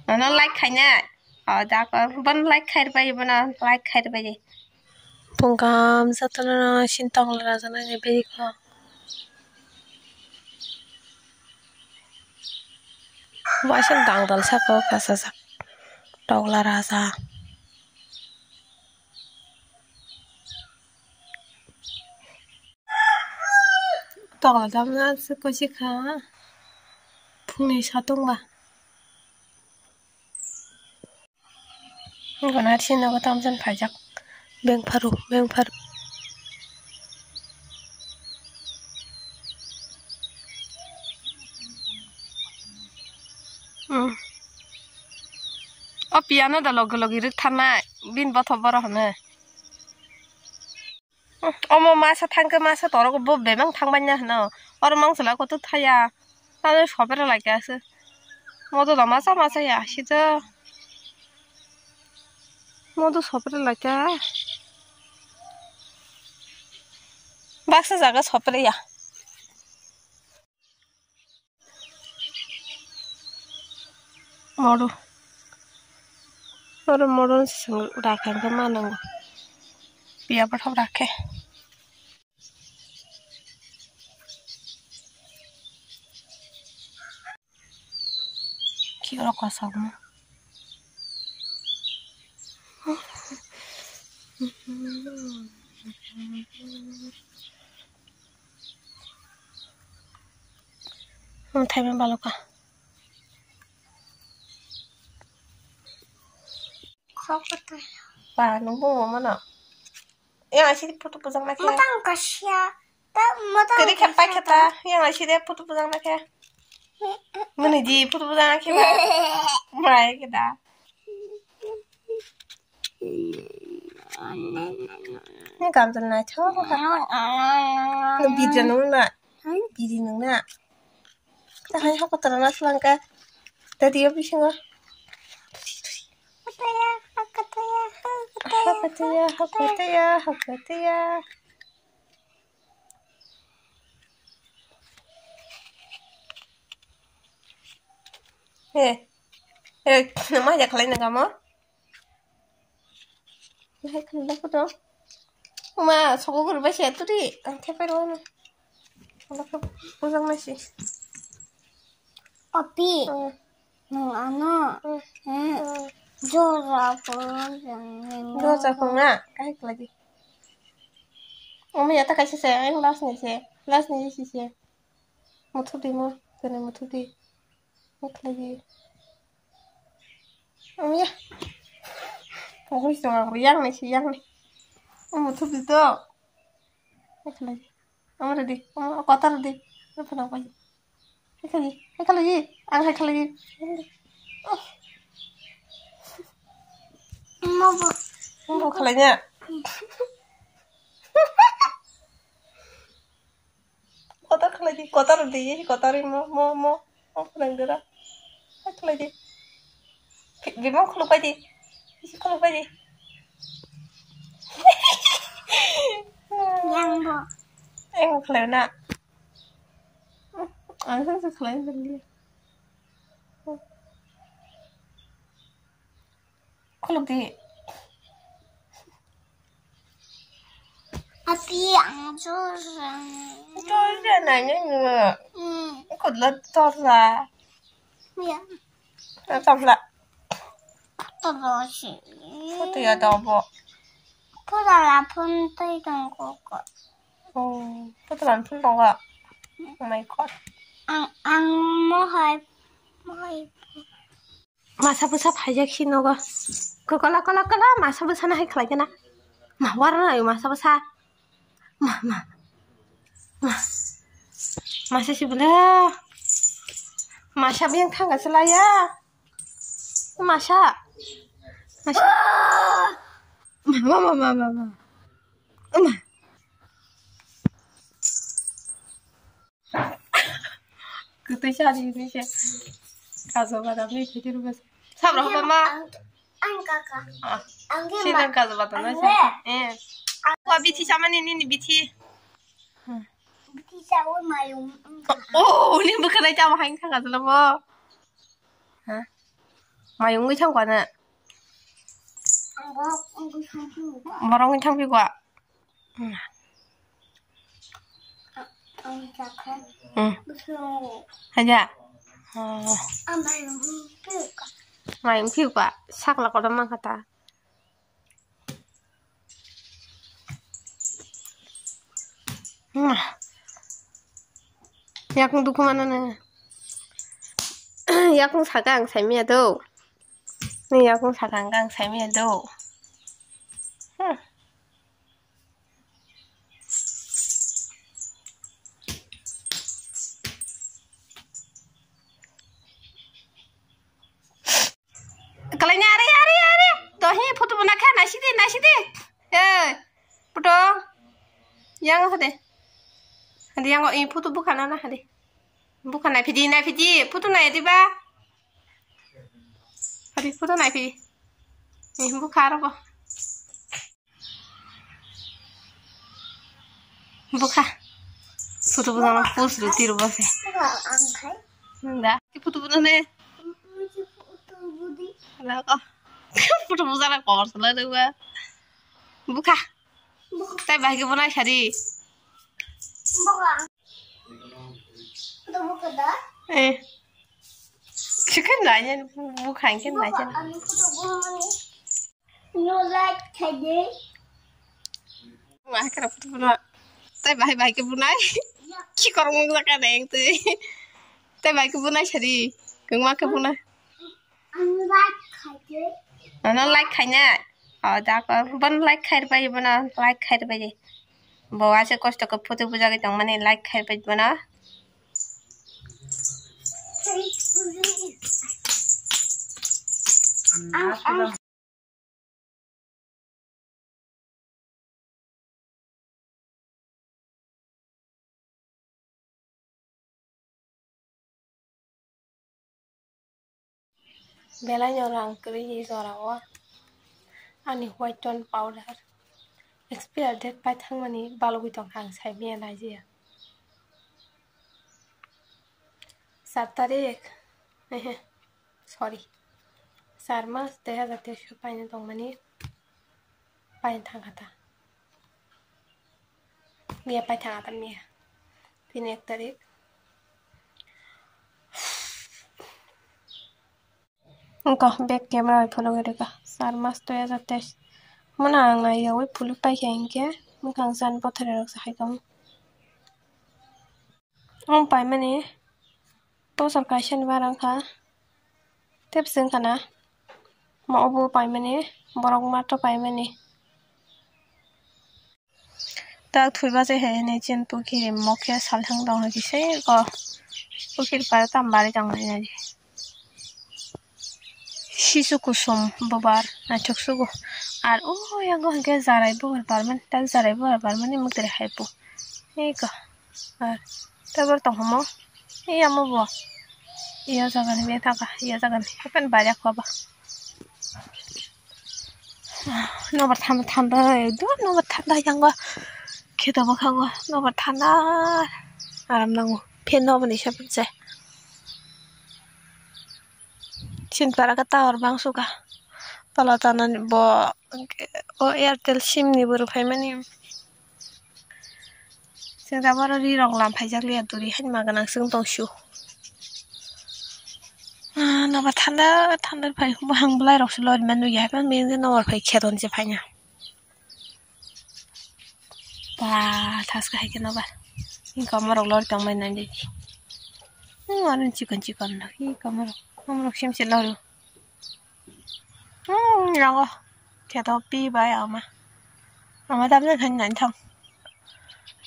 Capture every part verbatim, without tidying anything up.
Ano like khainai? O, da ko, bono like khai bai, bono like khai bai. Pungkam jatana sintong la jana ni bego. Waisa dangdal saka o kasajak tokla raja. Tokla tamna se kosi kha phungni satung ba. Gana sini nogo tamjani phaijak. Bengpharu, bengpharu. Hmm. O piyano da logi logi rwk tharnai, bini bothop borok hwnwi. Hmm, omo masa thangkhe masa torogo bo bebak thangbaina hwno. Oro mangchwla kotor thaya. Tamo sopre laikha se. Modo da masa masa ya sida. Modo sopre laikha. Baksa jaga sopre ya. Modo. Oro modo se rakha hwnkhe ma nango. Piya bothop rakhe. Ki oro kosakma. Thaiman baloka. Ba, nung bung mano. Yang asini photo pujang na khe. Matang kasia. Ta matang. Kiri khe pai khe ta. Yang asini photo pujang na khe. Mani ji photo pujang na khe ba. Mai khe da. Ni gamjal na tho. Ni bidra nung na. Bidi nung na. Tahai hoko tara na selangka. Tadi yo bisingo. Hakataya, hakataya, hakataya, hakataya, hakataya. He. He, nama ya khalai nang kamo? Hai khanda photo. Ma, sogo guri bai se turi. Ang thepai rw ano. Ano khe bujang nai se. Opi. Hmm. Nwng ano. Hmm. Hmm. Hmm. Jora phung. Jora phung na? Kahai khlai di. Omo ya ta kaisa se, ang last ni se. Last ni se se. Muthu di mo. Kene muthu di. Mo khlai di. Oya. Pokok song ang yang ni siyang ni. Omo thubi to. Ekhalai. Omo ready. Omo kotor ready. Omo phanang pai. Ekhalai. Ekhalai. Ang ekhalai. Omo bo. Omo khalai nya. Kotor khlai di, kotor di, kotor mo, mo, mo, mo khlai dira. Khlai di. Bimang khuluk pai di. Bisi khuluk pai di. Yang bo. Yang khlai na. Ang sa khlai na dia. Khuluk di. Api ang jor. Jor ja nai nai nungo. Hmm. Khuluk tor la. Ya. Tor la. Tor la si. Photo ya dobo. Photo la phone tei tong koko. Oh, photo la phone tong kok. Oh my God. Ang, ang mohai, mohai. Masa bwsa phaijak si nogo. Ko-, kola, kola, kola, masa bwsa no hai khlai khe na. Ma, wara no masa bwsa. Ma, ma. Ma. Masa si bwle. Masa biyang thanga se laya. Masa. Masa. Ma, ma, ma, ma, ma, ma. Ma. Kwtwi sari hinwi se. Kajo badam ni thaichuru bwsa. Sabra haba ma. Ang, ang kaka. Ah. Ang ge ma. Sinan kajo badam na ang se. Ge. Eh. Ang wa bithi samani nini bithi. Hmm. Bithi Chawi mayung wngkha. Oh, ni bwkhanai tamo hai wngkha ka jala bo. Ha? Mayung wngwi thangkha na. Ang borok wngwi thangphi kha. Borok wngwi thangphi kha. Hmm. Ang jakha. Hmm. Bwswng. Haja. Oh. Ang mayung wngphi kha. Mayung wngphi kha. Sakla kotor mankha ta. Hmm. Yakung dukhu mano na. Yakung saka ang saimaya do. Ni yakung saka ang saimaya do. Hmm. Kalai ni, are, are, are. To hi photo bona kha, naisidi, naisidi. Eh, photo. Yang hade. Hade yang o, eh, photo bukha na, na hade. Bukha naiphidi, naiphidi. Photo nai diba. Hade photo naiphidi. Eh, bukha aro bo. Bukha. Photo bujana post rw tiro bose. Nda. Ki photo bujana ne. Nda ko. Photo bujana kor sala de ba. Bukha. Tai bahai ke bunai sari. Eh. Chicken nanya bukha ke nanya. No like khaide. Wah, kara photo buna. Tai bahai bahai ke bunai. Ki korong mung jaka deng tui. Tai bahai ke bunai sari. Kung ma ke bunai. Ang like khaide. Ano like khaina. Oh, da ko. Bon like khair bai bona. Like khair bai. Bo ase kosto ko photo bujagwi tongmani like khair bai bona. Ang, ang. Belai no rang kwrwi jora o ani white tone powder expire date pai thangmani balugwi tongkha, ang saimanya naijaya. Sat tarik, ehe, sorry, sar mas dui hazar teis paina tongmani paina thangkha ta. Miya pai thang atam miya. Tini ek tarik. Engko back camera bai phunugwi rwkha. Sar mas dui hazar teis. Mona ang naiyawi phuluk paikha hinkhe mwkhang san bothorerok sahai tong. Ang paimani. Bosor kaisa ni bara wngkha. Tei bwswk wngkha na? Ma obo paimani, borok ma to paimani. Tak thwiba se hai hinwi chini pukiri mokhe salthang tong hai kisa ko. Pukiri para tam bari tong nai nai. Sisu kusom bobar naithok sugo. Ar o yango hwnkhe jarai bobar barmani, tak jarai bobar barmani mwtwrwi hai po. Eko. Ar tabor tonghomo. Ei amo bo. Iya jagani bethaka, iya jagani. Hapen bari akwa ba. Nobar thanda thanda, ekdom nobar thanda yango. Kheto bwkhango nobar thanda. Aram nango. Phen nobo ni separate se. Chin para ka tower bang suka. Tola tanani bo o Airtel sim ni bo rw phaimani. Chwng taboro ri rok lam phaijak liya duri haima gwnang chwng tong su. Ah, nobar thanda thanda phai bwhang bwlai rok se lori manu ya hapan bini nobar phai kheton se phaina. Ba thaska hai khe nobar. Ni komorok lori tong bai nai di. Hmm, aro chikon chikon rok. Hi komorok. Komorok sim se lori. Hmm, yango. Kheto pi bai ama. Ama damjak hai nai thang.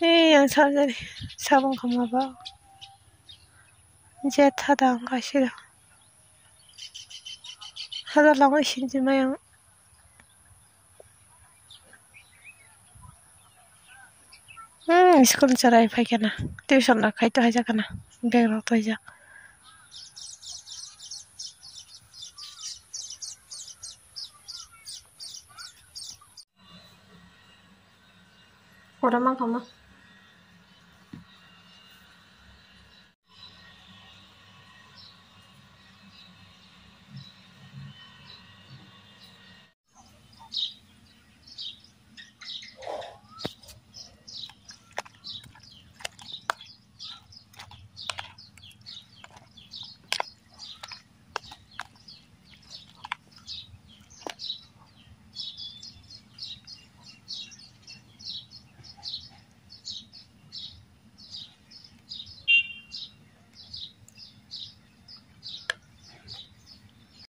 Hi yang sajani. Sabong kama ba. Jet thada ang kaisa. Hada lango isinti mayang. Hmm, school ni chwrai phai khe na. Tuition rok khai to haijak kana. Bag rok toijak. Oro ma kama.